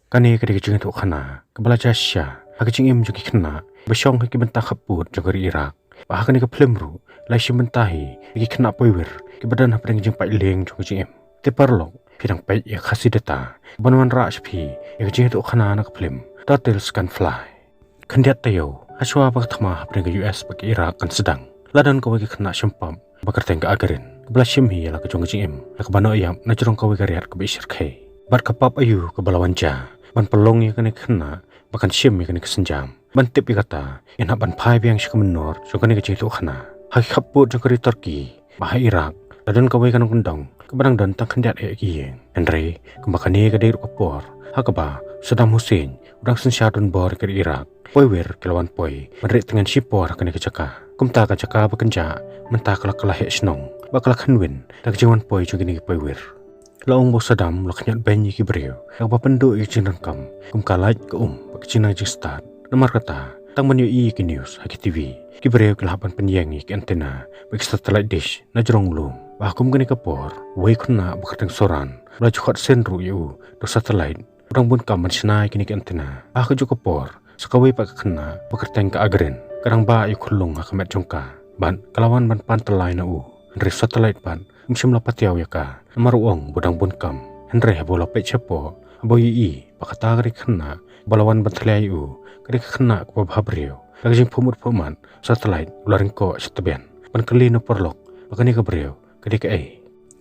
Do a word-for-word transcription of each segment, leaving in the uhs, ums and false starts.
Kane ka dei ka jingïathuhkhana kaba la jia shisha ha ka jingim jong ki khynnah ba shong ha ki bynta khappud jong ka ri Iraq. Bad ha kane ka phlim ruh la shim bynta hi ïa ki khynnah poiwir kiba don hapdeng ka jingpait lieng jong ka jingim. Te paralok, phi dang peit ïa ka Khasi Data kaban wanrah sha phi ïa ka jingïathuhkhana na ka phlim Turtles Can Fly. Khyndiat taïew, hashwa ba ka thma hapdeng ka U S bad ka Iraq kan sdang, la don kawei ka khynnah shimpap ba kyrteng ka Agarin, kaba la shim hi ïa la ka jong ka jingim da kaba noh ïap na jrong kawei ka riat kaba ishyrkhei. Bad ka pap aïu kaba la wan jia ban pynlong ïa kane ka khynnah ba kan shim ïa kane ka sienjam, ban tip ïa kata, in hap ban phai biang sha ka mynnor jong kane ka jingïathuhkhana. Ha ki khappud jong ka ri Turkey bad ha Iraq la don kawei ka nongkyndong kaba dang don tang khyndiat eh ki ïing. Hynrei kumba kane ka dei ruh ka por ha kaba Saddam Hussein u dang synshar donbor ïa ka ri Iraq, poiwir ki la wan poi ban rieh tngen shipor ha kane ka jaka. Kumta ka jaka ba kynjah mynta ka la kylla heh shnong bad ka la khynwin da ka jingwan poi jong kine ki poiwir. La ong ba u Saddam u la khñiot beiñ ïa ki briew da kaba pynduh ïa ka jingdonkam kum ka light, ka um bad ka jingnang jingstad. Namar kata, tang ban ïohi ïa ki news ha ki T V, ki briew ki la hap ban pynïeng ïa ki antenna bad ki satellite dish na jrong u lum. Bad ha kum kane ka por, uwei u khynnah ba kyrteng Soran u la ju khot sien ruh ïa u da u satellite, u dang bun kam ban shna ïa kine ki antenna. Ha kajuh ka por, sa kawei pat ka khynnah ba kyrteng ka Agarin ka dang bah ïa u khyllung ha ka met jong ka bad ka la wan ban pan tyllai na u. Hynrei u satellite pat um shym la patiaw ïa ka, namar u ong ba u dang bun kam. Hynrei haba u la peit shapoh, haba u ïohi ba kata ka dei ka khynnah ba la wan ban thlai ïa u, ka dei ka khynnah kaba bhabriew. Da ka jingphuhmut phuhmat, u satellite u la ryngkoh sha tbian ban kylli na u paralok ba kane ka briew ka dei kaei.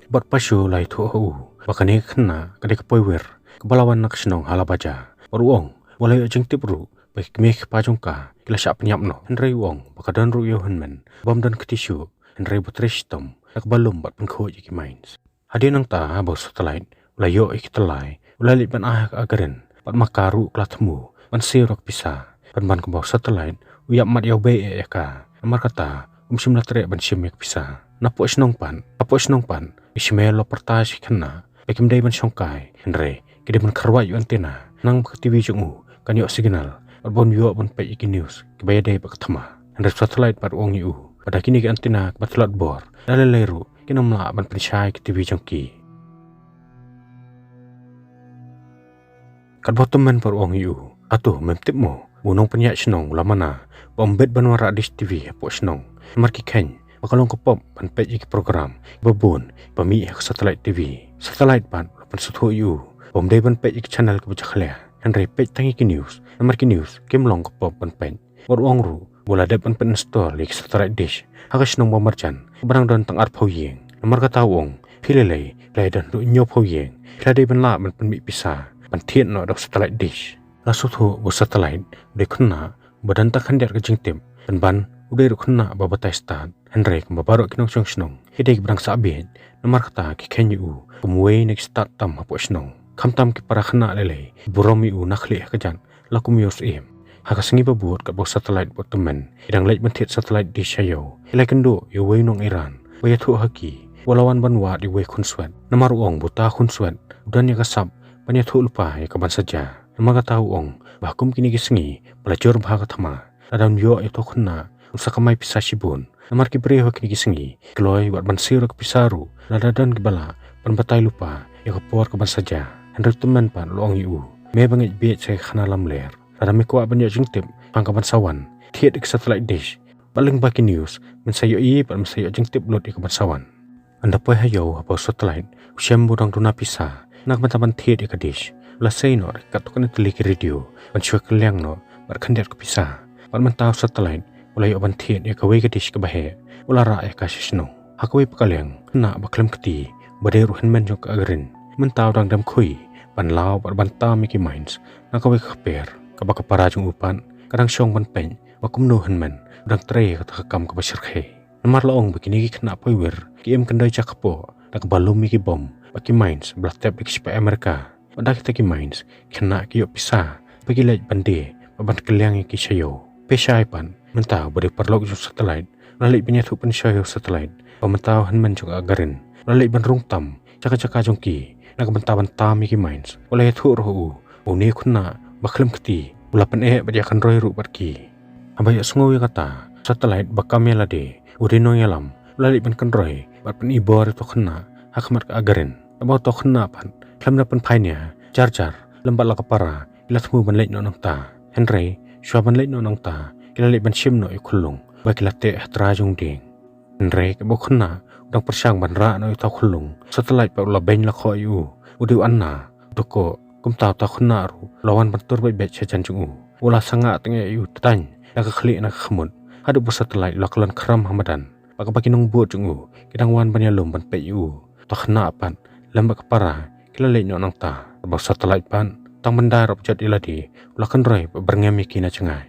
Bad pat shuh la ïathuh ha u ba kane ka khynnah ka dei ka poiwir kaba la wan na ka shnong Halabja. Bad u ong ba u la ïoh jingtip ruh ba ki kmie ki kpa jong ka ki la shah pynïap noh. Hynrei u ong ba ka don ruh ïa u hynmen bym don kti shuh, hynrei ba u trei shitom da kaba lum bad pynkhuid ïa ki mines. Hadien nangta, haba u satellite u la ïoh ïa ki tyllai, u la leit ban ai ha ka Agarin, bad ma ka ruh ka la thmu ban siew da ka pisa, pynban kumba u satellite u ïap mat ïa u bei eh ïa ka. Namar kata, um shym la treh ban shim ïa ka pisa. Napoh shnong pat, hapoh shnong pat, i Shmuel u la pyrta sha ki khynnah ba kim dei ban shongkai, hynrei ki dei ban kharwait ïa u antenna, khnang ba ka T V jong u kan ïoh signal bad ban ïoh ban peit ïa ki news kiba ïadei bad ka thma. Hynrei u satellite pat u ong ïa u ba da kine ki antenna kiba tlot bor, da lei lei ruh kin ym lah ban pynshai ïa ka T V jong ki. Katba u tymmen pat u ong ïa u, hato mem tip mo ba u nongpynïaid shnong u la mana ba ym bit ban wanrah dish T V hapoh shnong, namar ki kheiñ ba ka long ka pop ban peit ïa ki program kiba bun ba mih ha ka satellite T V. Satellite pat u la pynsngewthuh ïa u ba ym dei ban peit ïa ki channel kiba jakhlia, hynrei peit tang ïa ki news, namar ki news kim long ka pop ban peit. Bad u ong ruh ba u la dep ban pyn-install ïa ki satellite dish ha ka shnong ba marjan kaba dang don tang arphew ïing. Namar kata u ong, phi lei lei phi la ïadon haduh hynñiewphew ïing, phi la dei ban lah ban pynmih pisa ban thied noh da u satellite dish. La sngewthuh ba u satellite u dei u khynnah ba don tang khyndiat ka jingtip, pynban u dei ruh u khynnah ba batai stad. Hynrei kumba baroh ki nongshong shnong ki dei kiba dang sah bieit, namar kata ki kheiñ ïa u kum uwei na ki stad tam hapoh shnong. Khamtam ki para khynnah lei lei ki burom ïa u na khlieh ha kjat la kum ïa u syiem. Ha ka sngi ba bud, katba u satellite bad u tymmen ki dang leit ban thied satellite dish sha ïew, ki la ïakynduh ïa uwei u nong Iran ba ïathuh ha ki ba u la wan ban wad ïa uwei u khunswet, namar u ong ba uta u khunswet u don ïa ka sap ban ïathuh lypa ïa kaban sa jia. Namar kata u ong ba ha kum kine ki sngi ba la jur bha ka thma, lada un ïoh ïa uto u khynnah un sa kamai pisa shibun. Namar ki briew ha kine ki sngi ki kloi wat ban siew da ka pisa ruh lada don kiba lah ban batai lypa ïa ka por kaban sa jia. Hynrei u tymmen pat u la ong ïa u, me ba ngeit bieit sa ïa ka khana lamler, lada me kwah ban ïoh jingtip shaphang kaban sa wan, thied ïa ka satellite dish bad lyngba ki news men sa ïohi bad men sa ïoh jingtip lut ïa kaban sa wan. Ynda poi ha ïew, haba u satellite u shem ba u dang duna pisa na ka bynta ban thied ïa ka dish, u la sei noh da katto katne tylli ki radio ban shu kylliang noh bad khyndiat ka pisa. Bad mynta u satellite u la ïoh ban thied ïa kawei ka dish kaba heh, u la rah ïa ka sha shnong. Ha kawei pat ka liang, khynnah ba khlem kti ba dei ruh u hynmen jong ka Agarin, mynta u dang dem khui ban law bad ban tam ïa ki mines na kawei ka kper, kaba ka para jong u pat ka dang shong ban peit ba kumno u hynmen u dang trei ïa kata ka kam kaba shyrkhei. Namar la ong ba kine ki khynnah poiwir ki im kyndoi ja kpoh da kaba lum ïa ki bom bad ki mines ba la tep da ki shipai Amerika. Bad da kita ki mines ki khynnah ki ïoh pisa ba ki leit ban die bad ban kylliang ïa ki sha ïew. Pyrshah pat, mynta ba dei u paralok jong u satellite u la leit ban ïathuh pynshoi ha u satellite ba mynta u hynmen jong ka Agarin u la leit ban rung tam jaka jaka jong ki na ka bynta ban tam ïa ki mines. U la ïathuh ruh ha u ba une u khynnah ba khlem kti u la pyneh bad ïakynroi ruh bad ki. Haba ïohsngew ïa kata, u satellite ba kam ïa lade, u dei nongïalam, u la leit ban kynroi bad pynibor ïa uto u khynnah ha khmat ka Agarin. Naba uto u khynnah pat khlem da pynphai nia jar jar, lem bad la ka para ki la thmu ban leit noh nangta. Hynrei shuwa ban leit noh nangta ki la leit ban shim noh ïa u Khullung ba ki la teh ha tra jong u dieng. Hynrei kaba u khynnah u dang pyrshang ban rah noh ïa uta u Khullung, u Satellite pat u la beiñ la khoh ïa u. U dei u Anna, u dei ko, kumta uta u khynnah ruh u la wan ban tur beit beit sha jan jong u. U la sangah tang ïa u, tang da ka khlieh na ka khmut. Haduh ba u Satellite u la kyllon khram ha madan bad kaba ki nongbud jong u ki dang wan ban ïalum ban peit ïa u. Uta u khynnah pat lem bad ka para ki la leit noh nangta. Kaba u Satellite pat tang ban da rap jot ïa lade u la kynroi bad byrngem ïa ki na jngai.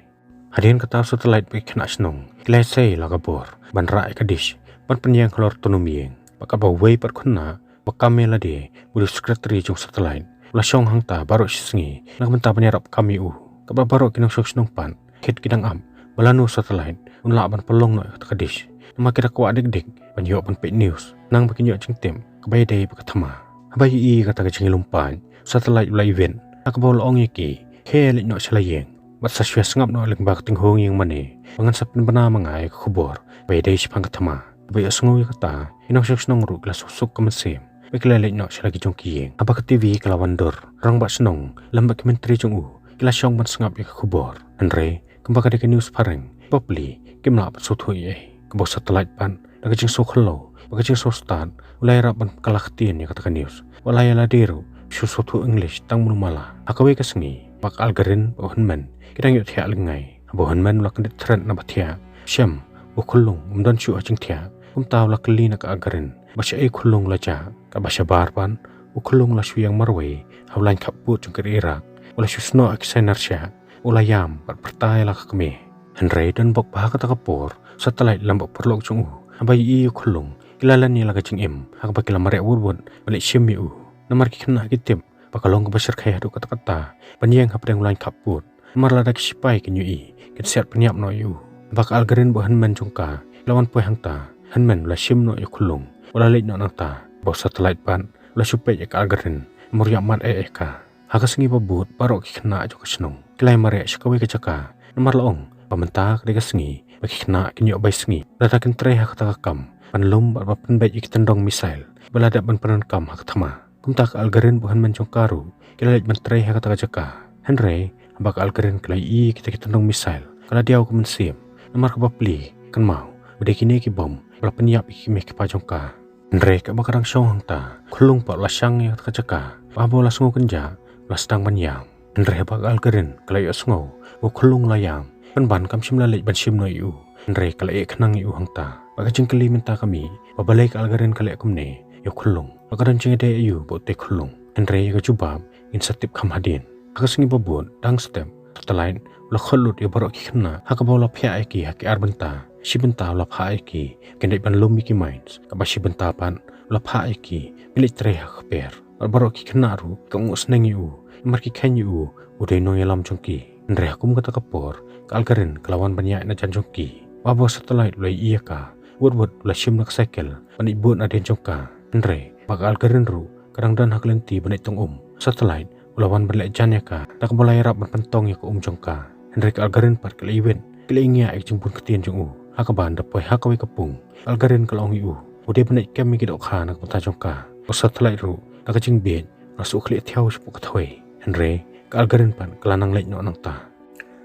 Hadien kata u Satellite bad ki khynnah shnong ki la sei la ka bor ban rah ïa ka dish ban pynïeng halor tnum ïing. Bad kaba uwei pat u khynnah ba kam ïa lade, u dei u secretary jong u Satellite, u la shong hangta baroh shi sngi na ka bynta ban ïarap kam ïa u. Kaba baroh ki nongshong shnong pat khit ki dang ap ba lano u Satellite un lah ban pynlong noh ïa kata ka dish. Namar ki da kwah dik dik ban ïoh ban peit news, nang ba kin ïoh jingtip kaba ïadei bad ka thma. Haba ïohi ïa kata ka jingïalum pat, u Satellite u la iwit ha kaba u la ong ïa ki, khie leit noh sha la ïing bad sa shu ïa sngap noh lyngba ka tynghong ïing mane ba ngan sa pynbna ma nga ïa ka khubor ba ïadei shaphang ka thma. Ba ïohsngew ïa kata, ki nongshong shnong ruh ki la suk suk ka mynsiem bad ki la leit noh sha la ki jong ki ïing. Haba ka TV ka la wan dur, rangbah shnong lem bad ki myntri jong u ki la shong ban sngap ïa ka khubor. Hynrei kumba ka dei ka news phareng, ki bapli kim lah ban sngewthuh ei ei. Kaba u Satellite pat da ka jingsngewkhyllo bad ka jingsngewstad u la ïarap ban kylla ktien ïa kata ka news. Wat la ïa lade ruh shu sngewthuh English tang mano mala. Ha kawei ka sngi ba ka Algarin bad u Hynmen ki dang ïoh thiah lyngngai. Haba u Hynmen u la kyndit thret na ba thiah, shem ba u Khullung um don shuh ha jingthiah. Kumta u la kylli na ka Algarin ba shaei u Khullung u la jah. Kaba shabar pat u Khullung u la shu ïeng marwei ha u lain khappud jong ka ri Iraq. U la shu snoh ha ki sainar shiah, u la ïam bad pyrta ïa la ka kmie. Hynrei don bok ba ha kata ka por u Satellite lem bad u paralok jong u, haba ïohi ïa u Khullung, ki la len ïa la ka jingim ha kaba ki la mareh wut wut ban leit shim ïa u. Namar ki khynnah ki tip ba ka long kaba shyrkhei haduh katta katta ban ïeng hapdeng u lain khappud. Namar lada ki shipai kin ïohi, kin siat pynïap noh ïa u. Ba ka Algarin bad u Hynmen jong ka ki la wan poi hangta, u Hynmen u la shim noh ïa u Khullung, u la leit noh nangta. Ba u Satellite pat u la shu peit ïa ka Algarin, namar u ïap mat eh ïa ka. Ha ka sngi ba bud baroh ki khynnah jong ka shnong ki la ïa mareh sha kawei ka jaka. Namar la ong ba mynta ka dei ka sngi ba ki khynnah kin ïoh bai sngi lada kin trei ha kata ka kam ban lum bad ba pynbeit ïa ki tyndong missile ba la dep ban pyndonkam ha ka thma. Kumta ka Algarin bad u Hynmen jong ka ruh ki la leit ban trei ha kata ka jaka. Hynrei haba ka Algarin ka la ïohi ïa kita ki tyndong missile, ka la diaw ka mynsiem. Namar ka bapli ka kynmaw ba dei kine ki bom ba la pynïap ïa ki kmie ki kpa jong ka. Hynrei kaba ka dang shong hangta, u Khullung pat u la shang ïa kata ka jaka. Bad haba u la sngew kynjah u la sdang ban ïam. Hynrei haba ka Algarin ka la ïohsngew ba u Khullung u la ïam, pynban kam shym la leit ban shim noh ïa u. Hynrei ka la ïeh khnang ïa u hangta. Bad ka jingkylli mynta ka mih ba balei ka Algarin ka leh kumne ïa u Khullung, ba ka don jingïadei aïu bad utei u Khullung. Hynrei ïa ka jubab ngin sa tip kham hadien. Ha ka sngi ba bud, dang step, u Satellite u la khot lut ïa baroh ki khynnah ha kaba u la phiah ïa ki ha ki ar bynta. Shi bynta u la phah ïa ki ba kin dei ban lum ïa ki mines, kaba shi bynta pat u la phah ïa ki ba kin leit trei ha ka kper. Bad baroh ki khynnah ruh ki kohnguh sneng ïa u namar ki kheiñ ïa u u dei u nongïalam jong ki. Hynrei ha kum kata ka por ka Algarin ka la wan ban ïaid na jan jong ki. Bad haba u Satellite u la ïohi ïa ka, wut wut u la shim na ka saikel ban ïaid bud nadien jong ka. Hynrei ba ka Algarin ruh ka dang don ha ka lynti ban ïaid tong um, u Satellite u la wan ban leh jan ïa ka da kaba u la ïarap ban pyntong ïa ka um jong ka. Hynrei ka Algarin pat ka la iwit, ka la ingiah ïa ka jingbun ktien jong u. Ha kaba ynda poi ha kawei ka pung, ka Algarin ka la ong ïa u ba u dei ban leit kem ïa ki dohkha na ka bynta jong ka. U Satellite ruh da ka jingbieit u la shu khlieh thiaw shapoh ka thwei. Hynrei ka Algarin pat ka la nang leit noh nangta.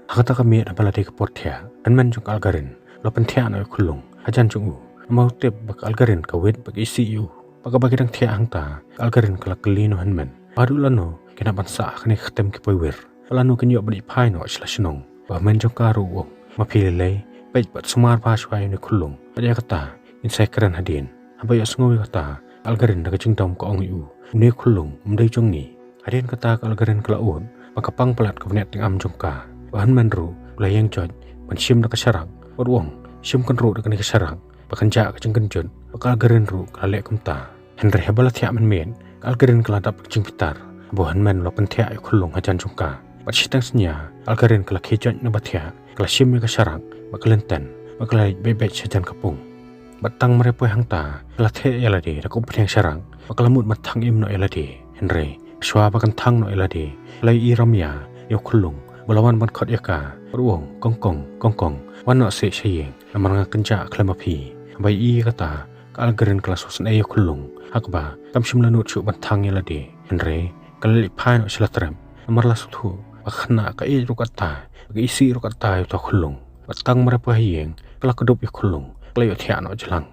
Ha kata ka miet haba la dei ka por thiah, u Hynmen jong ka Algarin u la pynthiah noh ïa u Khullung hajan jong u. Namar u tip ba ka Algarin ka wit bad ka isih ïa u. Bad kaba ki dang thiah hangta, ka Algarin ka la kylli na u Hynmen ba haduh lano kin hap ban sah ha kane ka kyrtem ki poiwir, bad lano kin ïoh ban ïaid phai noh sha la shnong. Bad u Hynmen jong ka ruh u ong, ma phi lei lei peit bad sumar bha shuwa ïa une u Khullung, bad ïa kata ngin sa ïakren hadien. Haba ïohsngew ïa kata, ka Algarin da ka jingdom ka ong ïa u, une u Khullung um dei jong ngi. Hadien kata ka Algarin ka la ud bad ka pang palat ka bniat tyngam jong ka. Bad u Hynmen ruh u la ïeng joit ban shim da ka sharak bad u ong, shim kynruh da kane ka sharak ba kan jah ka jingkynjut. Bad ka Algarin ruh ka la leh kumta. Hynrei haba la thiah mynmiet, ka Algarin ka la dap da ka jingbitar haba u Hynmen u la pynthiah ïa u Khullung hajan jong ka. Bad shiteng synñia ka Algarin ka la khie joit na ba thiah, ka la shim ïa ka sharak bad ka lynten bad ka la leit beit beit sha jan ka pung. Bad tang mar ïa poi hangta ka la theh ïa lade da ka umphniang sharak bad ka la mut ban thang im noh ïa lade. Hynrei shuwa ba kan thang noh ïa lade, ka la ïohi rymïa ïa u Khullung ba la wan ban khot ïa ka bad u ong, kong kong, kong kong, wan noh seh sha ïing, namar nga kynjah khlem ma phi. Haba ïohi ïa kata, ka Algarin ka la sngewsynei ïa u Khullung ha kaba kam shym la nud shuh ban thang ïa lade. Hynrei ka la leit phai noh sha la trep Namar la sngewthuh ba ka khynnah ka ïeit ruh katta, ba ka isih ruh katta ïa uta u khyllung. Bad tang marpar ha ïing ka la kdup ïa u khyllung, ka la ïohthiah noh jlang.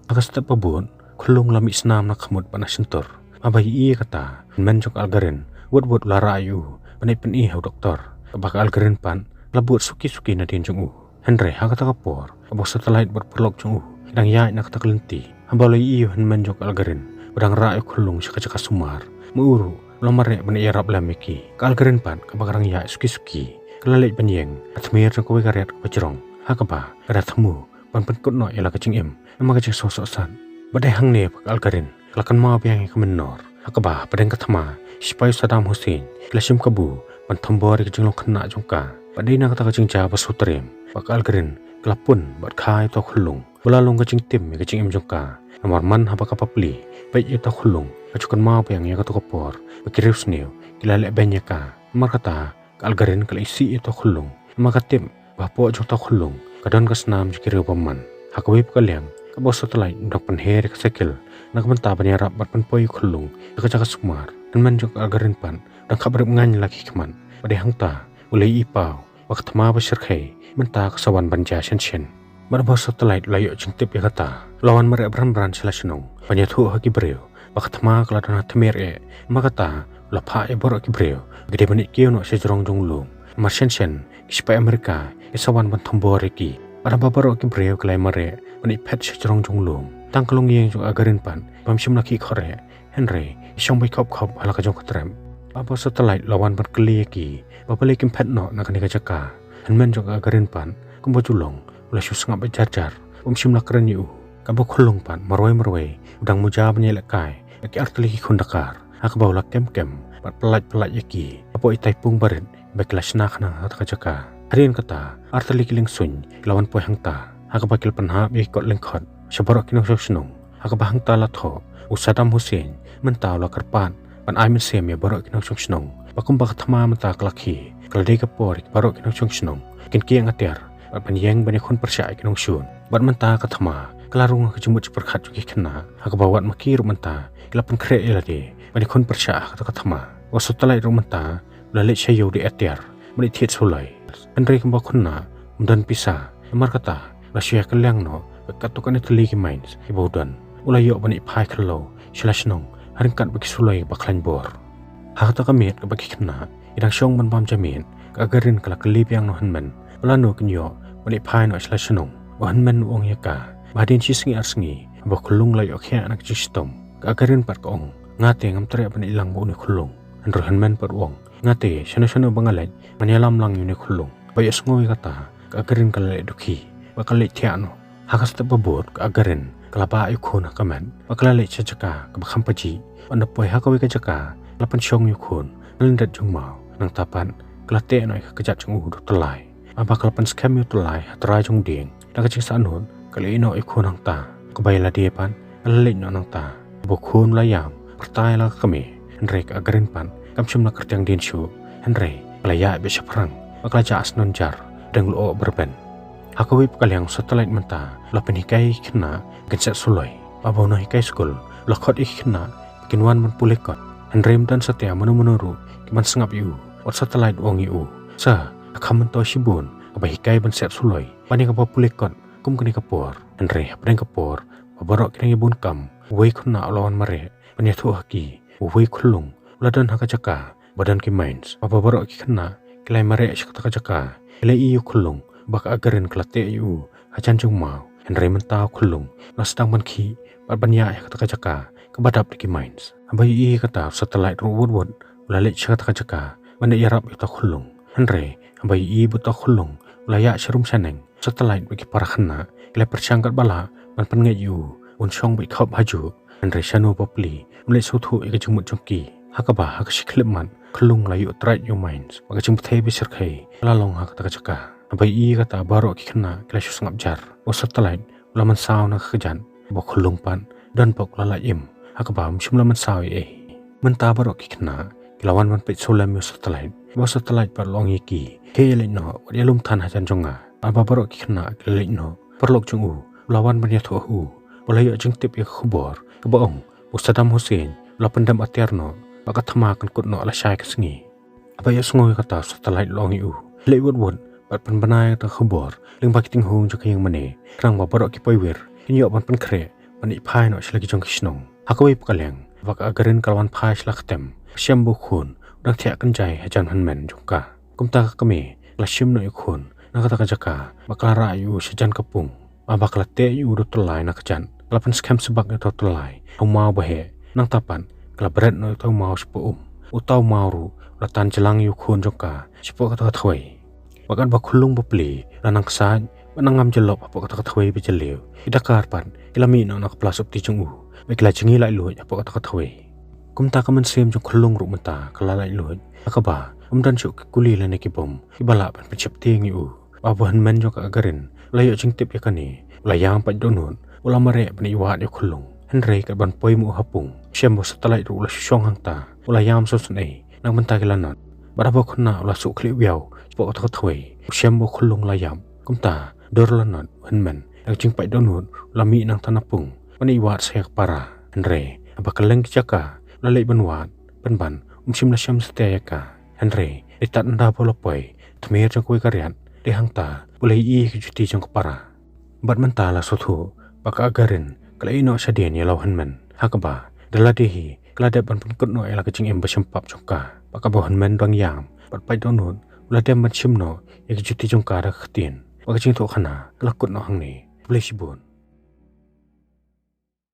Ha ka step ba bud, u khyllung la mih snam na khmut bad na shyntur. Haba ïohi ïa kata, u hynmen jong ka Algarin, wut wut u la rah ïa u ban leit pyni ha u doktor. Kaba ka Algarin pat la bud suki suki nadien jong u. Hynrei ha kata ka por, kaba u Satellite bad u paralok jong u ki dang ïaid na kata ka lynti, haba u la ïohi ïa u hynmen jong ka Algarin ba dang rah ïa u khyllung sha ka jaka sumar, ma u ruh u la mareh ban ïarap lem ïa ki. Ka Algarin pat, kaba ka dang ïaid suki suki, ka la leit ban ïeng ha thmier jong kawei ka riat kaba jrong, ha kaba ka da thmu ban pynkut noh ïa la ka jingim namar ka jingsngewsohsat. Bad dei hangne ba ka Algarin ka la kynmaw biang ïa ka mynnor, ha kaba hapdeng ka thma, ki sipai u Saddam Hussein ki la shim kabu ban thombor ïa ka jinglong khynnah jong ka. Bad dei na kata ka jingjia ba sngewtriem ba ka Algarin ka la pun bad kha ïa uta u khyllung, ba la long ka jingtim ïa ka jingim jong ka. Namar man haba ka bapli peit ïa uta u khyllung, ka ju kynmaw biang ïa kato ka por ba ki riewsniew ki la leh beiñ ïa ka. Namar kata, ka Algarin ka la isih ïa uta u khyllung, namar ka tip ba hapoh jong uta u khyllung ka don ka snam jong ki riew bymman. Ha kawei pat ka liang, kaba u Satellite u dang pynher ïa ka cycle na ka bynta ban ïarap bad pynpoi ïa u khyllung sha ka jaka sumar, u hynmen jong ka Algarin pat u dang khapbrip ngaiñ la ki khmat. Bad dei hangta u la ïohi paw ba ka thma ba shyrkhei mynta ka sa wan ban jia shen shen. Bad haba u Satellite u la ïoh jingtip ïa kata, u la wan mareh bran bran sha la shnong ban ïathuh ha ki briew ba ka thma ka la don ha thmier eh. Namar kata u la phah ïa baroh ki briew ba ki dei ban leit kiew noh sha jrong jong u lum, namar shen shen ki sipai Amerika ki sa wan ban thombor ïa ki. Bad haba baroh ki briew ki la ïa mareh ban leit phet sha jrong jong u lum, tang ka longïing jong ka Algarin pat bym shym la khih khohreh, hynrei ki shong beit khop khop ha la ka jong ka trep. Haba u Satellite u la wan ban kylli ïa ki ba balei kim phet noh na kane ka jaka, u hynmen jong ka Algarin pat, kumba ju long, u la shu sngap beit jar jar, bym shym la kren ïa u. Kaba u khyllung pat marwei marwei u dang muja ban ïalehkai bad ki artylli ki khun dakar, ha kaba u la kem kem bad pyllait pyllait ïa ki hapoh itai pung barit ba ki la shna khnang ha kata ka jaka. Hadien kata, artylli ki liengsuiñ ki la wan poi hangta, ha kaba ki la pynhap ïa ki kot lyngkhot sha baroh ki nongshong shnong, ha kaba hangta la thoh u Saddam Hussein mynta u la kyrpad ban ai mynsiem ïa baroh ki nongshong shnong, ba kumba ka thma mynta ka la khie, ka la dei ka por ïa baroh ki nongshong shnong kin kieng atiar bad ban ïeng ban ïakhun pyrshah ïa ki nongshun. Bad mynta ka thma ka la rung ha ka jingmut jingpyrkhat jong ki khynnah, ha kaba wat ma ki ruh mynta ki la pynkhreh ïa lade ban ïakhun pyrshah ha kata ka thma. U Satellite ruh mynta u la leit sha ïew da atiar ban leit thied suloi. Hynrei kumba u khynnah um don pisa, namar kata u la shu ïa kylliang noh bad katto katne tylli ki mines kiba u don. U la ïoh ban leit phai khlaw sha la shnong ha ryngkat bad ki suloi ba khlaiñ bor. Ha kata ka miet kaba ki khynnah ki dang shong ban bam ja miet, ka Algarin ka la kylli biang na u hynmen ba lano kin ïoh ban leit phai noh sha la shnong. U hynmen u ong ïa ka ba hadien shi sngi ar sngi, haba u khyllung u la ïoh khiah na ka jingshitom, ka Algarin pat ka ong, nga te ngam treh ban leit lang bad une u khyllung. Hynrei u hynmen pat u ong, nga te shano shano ba nga leit ngan ïalam lang ïa une u khyllung. Ba ïohsngew ïa kata, ka Algarin ka la leit dukhi bad ka la leit thiah noh. Ha ka step ba bud, ka Algarin ka la bah ïa u khun ha ka met bad ka la leit sha jaka kaba kham pajih. Bad ynda poi ha kawei ka jaka, ka la pynshong ïa u khun na lyndet jong u maw. Nangta pat ka la teh noh ïa ka kjat jong u da u tyllai. Haba ka la pynskhem ïa u tyllai ha trai jong u dieng, da ka jingsahnud ka la ïeh noh ïa u khun hangta. Kaba ïa lade pat ka la leit noh nangta. Haba u khun u la ïam, pyrta ïa la ka kmie, hynrei ka Algarin pat kam shym la kyrtiang dien shuh, hynrei ka la ïaid beit shaphrang bad ka la jah synshar hapdeng u lyoh ba rben. Ha kawei pat ka liang, u Satellite mynta u la pynhikai ïa ki khynnah ba kin set suloi. Haba u nonghikai skul u la khot ïa ki khynnah ba kin wan ban pule kot, hynrei ym don satia mano mano ruh kiban sngap ïa u. Wat u Satellite u ong ïa u, sir, nga kham myntoi shibun kaba hikai ban set suloi, ban ïa kaba pule kot kum kane ka por. Hynrei hapdeng ka por ba baroh ki dang ïa bun kam, uwei u khynnah u la wan mareh ban ïathuh ha ki. Uwei u khyllung u la don ha ka jaka ba don ki mines. Haba baroh ki khynnah ki la ïa mareh sha kata ka jaka, ki la ïohi ïa u khyllung ba ka Algarin ka la teh ïa u hajan jong u maw. Hynrei mynta u khyllung u la sdang ban khih bad ban ïaid ha kata ka jaka kaba dap da ki mines. Haba ïohi ïa kata, u Satellite ruh wut wut u la leit sha kata ka jaka ban ïarap ïa uta u khyllung. Hynrei haba ïohi ba uta u khyllung u la ïaid sharum shaneng, u Satellite bad ki para khynnah ki la pyrshang katba lah ban pynngeit ïa u ban shong beit khop hajuh. Hynrei shano bapli un leit sngewthuh ïa ka jingmut jong ki. Ha kaba ha ka shi khyllipmat u khyllung u la ïuh trait ïa u mines bad ka jingbthei ba shyrkhei ka la long ha kata ka jaka. Haba ïohi ïa kata, baroh ki khynnah ki la shu sngap jar. U Satellite u la mynsaw na ka kjat, haba u khyllung pat don pat u la lait im, ha kaba um shym la mynsaw ei ei. Mynta baroh ki khynnah ki la wan ban peit sngewlem ïa u Satellite. Haba u Satellite pat u la ong ïa ki, khie ïaleit noh, wat ïalum than hajan jong nga. Haba baroh ki khynnah ki la leit noh, u paralok jong u u la wan ban ïathuh ha u ba u la ïoh jingtip ïa ka khubor kaba ong ba u Saddam Hussein u la pyndem atiar noh bad ka thma kan kut noh lashai ka sngi. Haba ïohsngew ïa kata u satellite u la ong ïa u, leit wut wut bad pynbna ïa kata ka khubor lyngba ki tinghung jong ka ïingmane, khnang ba baroh ki poiwir kin ïoh ban pynkhreh ban ïaid phai noh sha la ki jong ki shnong. Ha kawei pat ka liang, Bah Gagarin ka la wan phai sha la ka tem, shem ba u khun u dang thiah kynjai hajan u hynmen jong ka. Kumta ka kmie ka la shim noh ïa u khun na kata ka jaka bad ka la rah ïa u shajan ka pung. Haba ka la teh ïa u da u tyllai na kjat, ka la pynskhem sbak ïa uta u tyllai ha u maw ba heh. Nangta pat ka la bret noh ïa uta u maw shapoh um. Uta u maw ruh u la tan jlang ïa u khun jong ka shapoh kata ka thwei. Bad katba u khyllung ba pli u la nang ksaid bad nang ngam jyllop hapoh kata ka thwei ba jylliew, ki dakar pat ki la mih noh na ka pla sopti jong u bad ki la jngi laitluid hapoh kata ka thwei. Kumta ka mynsiem jong u khyllung ruh mynta ka la laitluid, ha kaba ym don shuh ki kuli lane ki bom kiba lah ban pynsheptieng ïa u. Bad u hynmen jong ka Gagarin u la ïoh jingtip ïa kane, u la ïam pait dohnud, u la mareh ban ïaid wad ïa u khyllung. Hynrei katba u poi mynta ha pung, u shem ba u satellite ruh u la shu shong hangta, u la ïam sngewsynei. Nang mynta ki la nod, bad haba u khynnah u la suh khlieh wiaw shapoh kata ka thwei, u shem ba u khyllung u la ïap. Kumta dur la nod u hynmen, da ka jingpait dohnud u la mih nangta na pung ban ïaid wad sha ka para. Hynrei haba kylleng ki jaka u la leit ban wad, pynban um shym la shem satia ïa ka. Hynrei dei tad ynda ba u la poi tmier jong kawei ka riat, dei hangta ba u la ïohi ïa ki juti jong ka para. Bad mynta la sngewthuh ba ka Gagarin ka la ïeh noh shadien ïa la u hynmen, ha kaba da lade hi ka la dep ban pynkut noh ïa la ka jingim ba shempap jong ka. Bad katba u hynmen u dang ïam bad pait dohnud, u la dem ban shim noh ïa ki juti jong ka da ka ktien. Bad ka jingïathuhkhana ka la kut noh hangne. Khublei shibun.